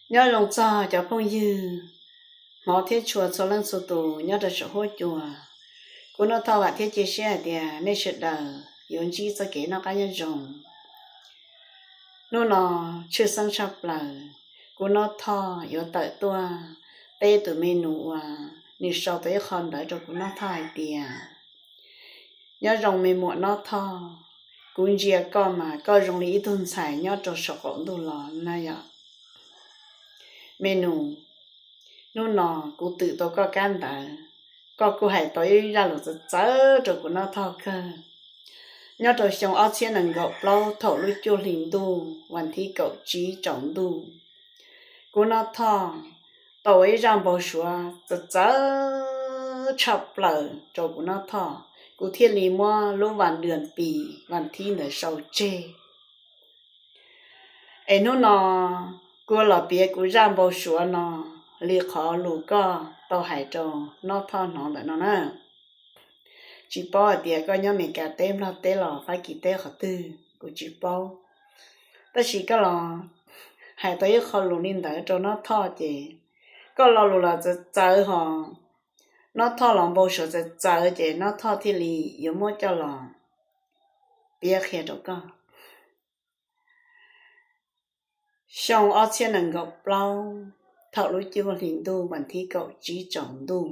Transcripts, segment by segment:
Nyob zoo txog cov phooj ywg hmov thiab tshua txhua leej txhua tus nyob rau saum huab cua. Kuv Noj Thoj vam thiab cia siab hais tias nej sawv daws yuav ntsib txoj kev noj qab nyob zoo. Hnub no tshwj xeeb tshaj plaws, kuv Noj Thoj yuav tawm tuaj teb tus me nus uas nws sau tau ib qho ntawv rau kuv Noj Thoj hais tias, nyob zoo me muam Noj Thoj, kuv ntsia koj mas koj zoo li ib tug ntxhais nyob rau saum qaum ntuj los na yom. Me nus, hnub no kuv twm tau koj kab ntawv, koj kuj hais tau ib zaj lus txawv txawv rau kuv Noj Thoj kawg. Nyob rau xyoo ob txhiab nees nkaum plaub thaum lub cuaj hli ntuj vas thib kaum tsib tsaus ntuj, kuv Noj Thoj tau ua ib zaj npau suav txawv txawv tshaj plaws rau kuv Noj Thoj, kuv thiaj li muab lub vas dwm pis vas thib ntawd sau tseg. Es hnub no kuv los piav kuv zaj npau suav no li qhov lus koj tau hais rau Noj Thoj hnov ntawm no na. Tsis paub hais tias koj nyob Meskas teb, Nplog teb los Fab Kis teb qhov twg kuv tsis paub, tab sis koj los hais tau ib qho lus li ntawd rau Noj Thoj ces koj lo lus los txawv txawv hos Noj Thoj los npau suav txawv txawv ces Noj Thoj thiaj li yuav muab coj los piav qhia rau koj. Xyoo ob txhiab nees nkaum plaub thaum lub cuaj hli ntuj vas thib kaum tsib tsaus ntuj,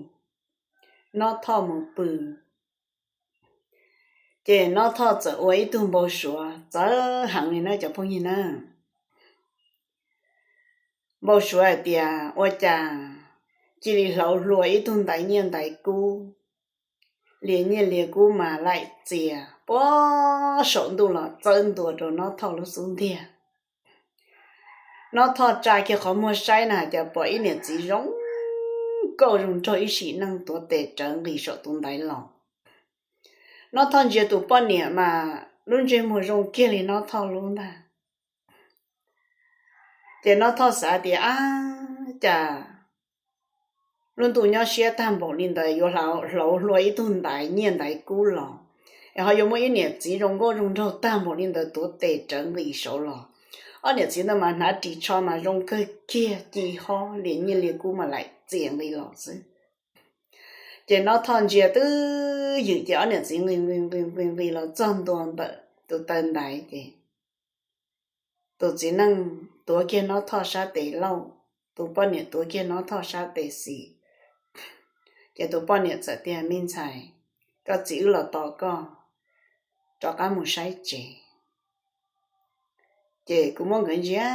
Noj Thoj mus pw, ces Noj Thoj txawm ua ib tug npau suav txawv heev li na cov phooj ywg na. Npau suav hais tias ua cas cia li hlauv hlua ib tug ntaiv nyiaj ntaiv kub, lias nyiaj lias kub mas laim txias puag saum ntuj los txawb ntua rau Noj Thoj lub xub ntiag. Noj Thoj tsa kiag qhov muag saib na cas pom ib niam txiv zoo nkauj zoo nraug ib sim neej tuav tes rawv nqis saum tus ntaiv los. Noj Thoj ntsia tus poj niam mas lub ntsej muag zoo kiag li Noj Thoj lub ntag. Ces Noj Thoj xav tias, ab, cas lub ntuj nyob siab tag npaum li ntawd yuav hlauv hlua ib tug ntaiv nyiaj ntaiv kub los, es ho yuav muaj ib niam txiv zoo nkauj zoo nraug tag npaum li ntawd tuav tes rawv nqis saud los. Ob niam txiv ntawd mas hnav ris tsho mas zoo kawg kiag, ci hob lias nyiaj lias kub mas laim txias nqis los xwb. Ces Noj Thoj ntsia twb ywm ces ob niam txiv nqis nqis nqis nqis los txog ntua ntawm tus taw ntaiv ces tus txiv neej tuav kiag Noj Thoj sab tes lauj, tus poj niam tuav kiag Noj Thoj sab tes xis. Ces tus poj niam txawm tias, me ntxhais, koj txiv wb los tos koj, rov qab mus saib tsev. Ces kuv muab nkawd ntsia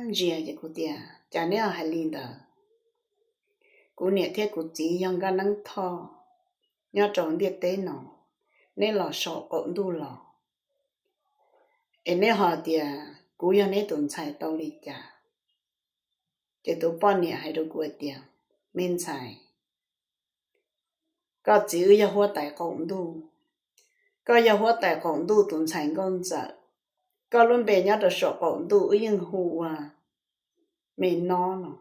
ntsia ces kuv tias, cas neb ho hais li ntawd? Kuv niam thiab kuv txiv yog Nkaj Neeb Thoj nyob rau ntiaj teb no, neb los saum qaum ntuj los, es neb ho tias kuv yog neb tus ntxhais tau li cas? Ces tus poj niam hais rau kuv hais tias, me ntxhais, koj txiv wb yog huab tais qaum ntuj, koj yog huab tais qaum ntuj tus ntxhais nkauj ntxawm, koj lub npe nyob rau saum qaum ntuj wb yeej hu ua me nob no.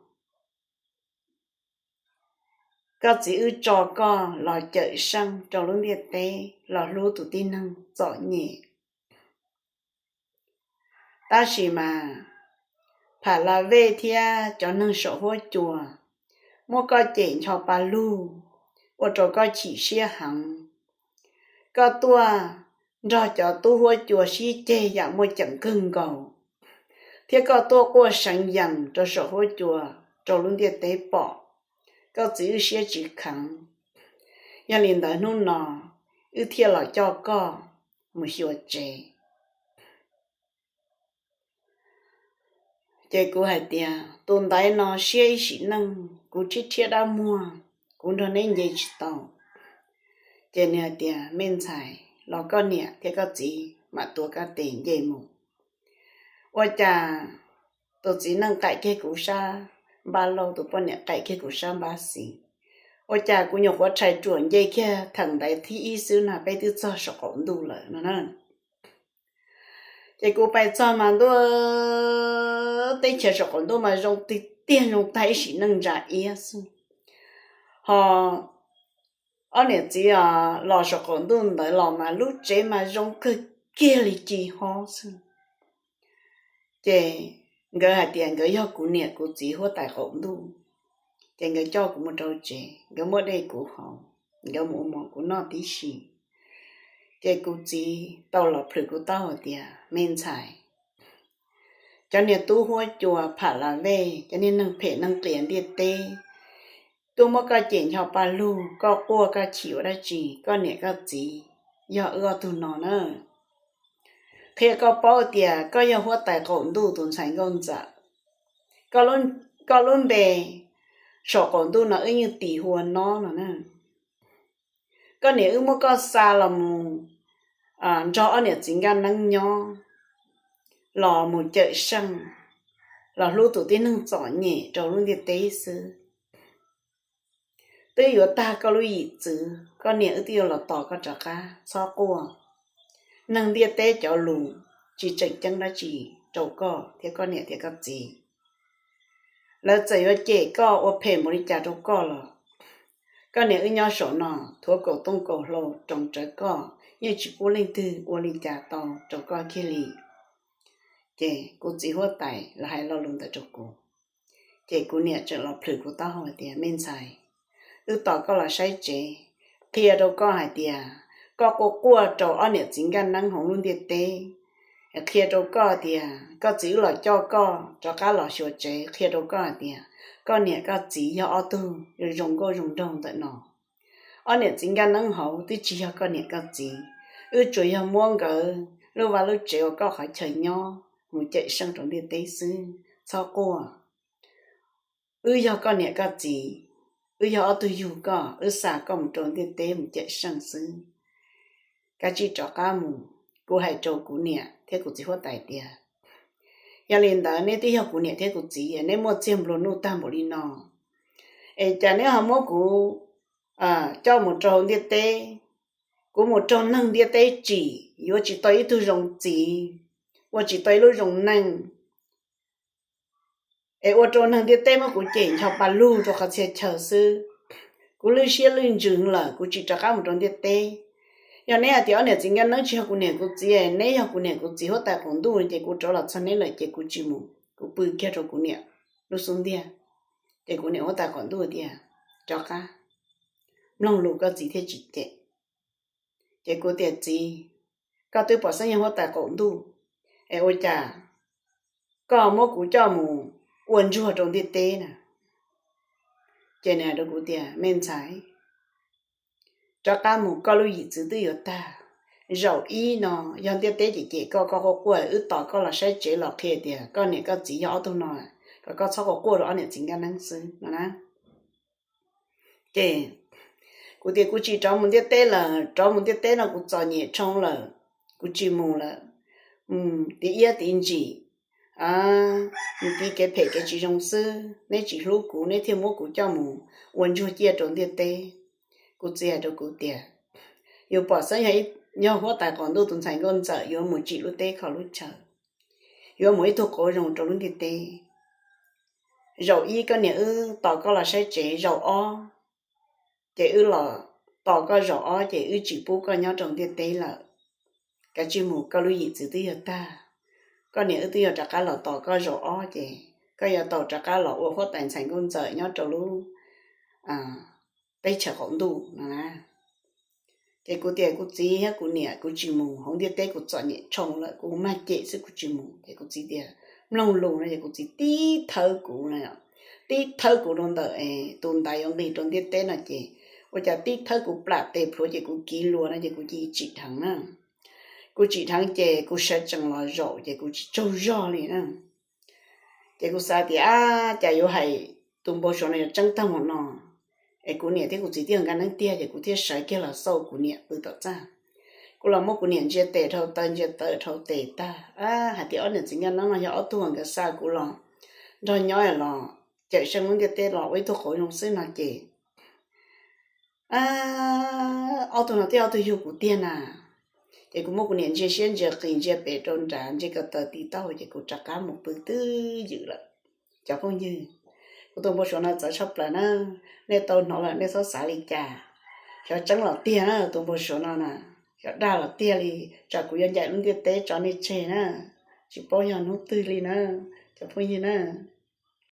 Koj txiv wb tso koj los cawm seej rau lub ntiaj teb los hlub tus tib neeg txom nyem. Tab sis mas Pham La Vej thiab cov neeg saum huab cua muab koj cem ncho pa lug, ua rau koj chim siab heev. Koj tuaj nrog cov tub huab cua sib ceg yam muaj ceem kawg nkaus, thiab koj tuaj quaj seev yees rau saum huab cua rau lub ntiaj teb pom, koj txiv wb siab tsis kheev. Yog li ntawd hnub no wb thiaj los coj koj mus xyuas tsev. Ces kuv hais tias, tus ntaiv no siab ib sim neej, kuv rhiab rhiab dab muag, kuv nrog neb nce tsis tau. Ces nws hais tias, me ntxhais, los koj niam thiab koj txiv mam tuav koj tes nce mus. Ua cas tus txiv neej qaim kiag kuv sab npab lauj, tus poj niam qaim kiag kuv sab npab xis. Ua cas kuv nyuam qhuav rhais ruam nce kiag theem ntaiv thib ib xwb no peb twb txog saum qaum ntuj lawm no na. Ces kuv pais txog mas ntuj, teb chaws saum qaum ntuj mas zoo tiag tiag, zoo tag ib sim neej ntsa iab xwb. Ho ob niam txiv los saum qaum ntuj ntawd los mas lub tsev mas zoo kawg kiag li ci hob xwb. Ces nkawd hais tias nkawd yog kuv niam kuv txiv huab tais qaum ntuj, ces nkawd coj kuv mus rau tsev, nkawd muab dej kuv haus, nkawd mus ua mov kuv noj tib si. Ces kuv txiv tau los plhws kuv taub hau tias, me ntxhais, cov niag tub huab cua pham las vej, cov niag neeg phem neeg qias ntiaj teb tuaj muab koj cem ncho pa lug, koj quaj koj chim ua dab tsi? Koj niam koj txiv yog wb ob tug no na. Qhia koj paub tias koj yog huab tais qaum ntuj tus ntxhais nkauj ntxawm, koj lub npe saum qaum ntuj no wb yeej tis hu ua Nob no na. Koj niam wb muab koj xa los mus nrog ob niam txiv nkaj neeb nyob, los mus cawm seej, los hlub tus tib neeg txom nyem rau lub ntiaj teb xwb. Twb yuav tag koj lub yim txwv, koj niam wb twb yuav los tos koj rov qab, txhob quaj. Neeg ntiaj teb cov lus tsis tseem ceeb dab tsi rau koj thiab koj niam thiab koj txiv. Lawv txawm yuav cem koj ua phem npaum li cas rau koj los, koj niam wb nyob saum no thuav kaum tooj kaum hlau roos rawv koj, yeej tsis pub leej twg ua li cas tau rau koj kiag li. Ces kuv txiv huab tais los hais lo lus ntawd rau kuv, ces kuv niam tseem los plhws kuv taub hau hais tias, me ntxhais, wb tos koj los saib tsev, qhia rau koj hais tias koj quaj quaj rau ob niam txiv nkaj neeb hauv lub ntiaj teb, qhia rau koj tias koj txiv wb los coj koj rov qab los xyuas tsev, qhia rau koj hais tias koj niam koj txiv yog ob tug zoo nkauj zoo nraug ntawm no. Ob niam txiv nkaj neeb hauv twb tsis yog koj niam koj txiv, wb tsuas yog muab nkawd lub vaj lub tsev ua koj qhov chaw nyob mus cawm seej rau ntiaj teb xwb, txhob quaj. Wb yog koj niam koj txiv, wb yog ob tug yug koj, wb xa koj mus rau ntiaj teb mus cawm seej xwb. Kav tsij rov qab mus. Kuv hais rau kuv niam thiab kuv txiv huab tais tias, yog li ntawd neb twb yog kuv niam thiab kuv txiv, neb muaj txiag nplua nuj tag npaum li no, es cas neb ho muab kuv coj mus rau hauv ntiaj teb? Kuv mus raug neeg ntiaj teb tsim, yuav tsis tau ib tug zoo txiv, ua tsis tau ib lub zoo neej, es ua rau neeg ntiaj teb muab kuv cem ncho pa lug rau qhov txhia chaw xwb. Kuv lwj siab lwj ntsws lawm, kuv tsis rov qab mus rau ntiaj teb. Yog neb hais tias ob niam txiv nkaj neeb tsis yog kuv niam kuv txiv, neb yog kuv niam kuv txiv huab tais qaum ntuj, ces kuv rov los txog neb lawm ces kuv tsis mus, kuv pw kiag rau kuv niam lub xub ntiag. Ces kuv niam huab tais qaum ntuj tias, rov qab, mloog lus koj txiv thiaj tsis cem. Ces kuv tias, txiv, koj twb pom xeeb yog huab tais qaum ntuj, es ua cas koj muab kuv coj mus ua ntsuag rau ntiaj teb na? Ces nws hais rau kuv tias, me ntxhais, rov qab mus, koj lub yim txwv twb yuav tag. Zaum ib no yog ntiaj teb cem cem koj, koj quaj quaj, wb tos koj los saib tsev los qhia tias koj niam koj txiv yog ob tug no, kom koj txhob quaj quaj rau ob niam txiv nkaj neeb xwb no na. Ces kuv tias kuv tsis rov mus ntiaj teb lawm, rov mus ntiaj teb no kuv txom nyem dhau lawm, kuv tsis mus lawm. Tiv iab tiv ntsim, tiv kev phem kev tsis zoo xwb, neb tsis hlub kuv, neb thiaj muab kuv coj mus ua ntsuag ciaj rau ntiaj teb. Kuv txiv hais rau kuv tias, yus pom xeeb yog huab tais qaum ntuj tus ntxhais nkauj ntxawm, yuav mus tsim lub teb kho lub chaw, yuav mus ib tug qauv zoo rau lub ntiaj teb. Zaum ib koj niam wb tos koj los saib tsev, zaum ob ces wb los tos koj zaum ob ces wb tsis pub koj nyob rau ntiaj teb lawm. Kav tsij mus, koj lub yim txwv twb yog tag. Koj niam wb twb yog rov qab los tos koj zaum ob ces koj yuav tau rov qab los ua huab tais ntxhais nkauj ntxawm nyob rau lub teb chaws qaum ntuj no na. Ces kuv tias, kuv txiv thiab kuv niam, kuv tsis mus, hauv ntiaj teb kuv txom nyem dhau lawm, kuv mag cem xwb kuv tsis mus. Ces kuv txiv tias, mloog lus no ces kuv txiv tib thawb kuv no, tib thawb kuv rau ntawm tus ntaiv yuav nqis rau ntiaj teb no ces ua cas tib thawb kuv plam tes plhuav ces kuv kiv luas no ces kuv cia li tsim dheev na. Kuv tsim dheev ces kuv sawv tsees los zaum ces kuv tsis tsaug zog li na. Ces kuv xav tias, ab, cas yuav hais tus npau suav no yuav tseeb tag mus no, es kuv niam thiab kuv txiv twb nkaj neeb tiag ces kuv thiaj sawv kiag los xauj kuv niam pw tom txaj. Kuv los muab kuv niam ntsia tes dhau taw, ntsia taw dhau tes tag, hais tias ob niam txiv nkaj neeb no yog ob tug uas nkawd xa kuv los nrog nyob los cawm seej lub ntiaj teb los ua ib tug qauv zoo xwb no ces ob tug no twb yog ob tug yug kuv tiag na. Ces kuv muab kuv niam ntsia siab ntsia qis ntsia pem rau nrad ntsia ko taw ti taub hau ces kuv rov qab mus pw twj ywm lawm. Cov phooj ywg, kuv tus npau suav no txawv tshaj plaws na, nej tau hnov lawm nej txhob xav li cas. Xyov tseeb los tiag na tus npau suav no na, xyov dag los tiag li, tsam kuv yuav ncaim lub ntiaj teb tso nej tseg na, tsis paub yog hnub twg li na. Cov phooj ywg na,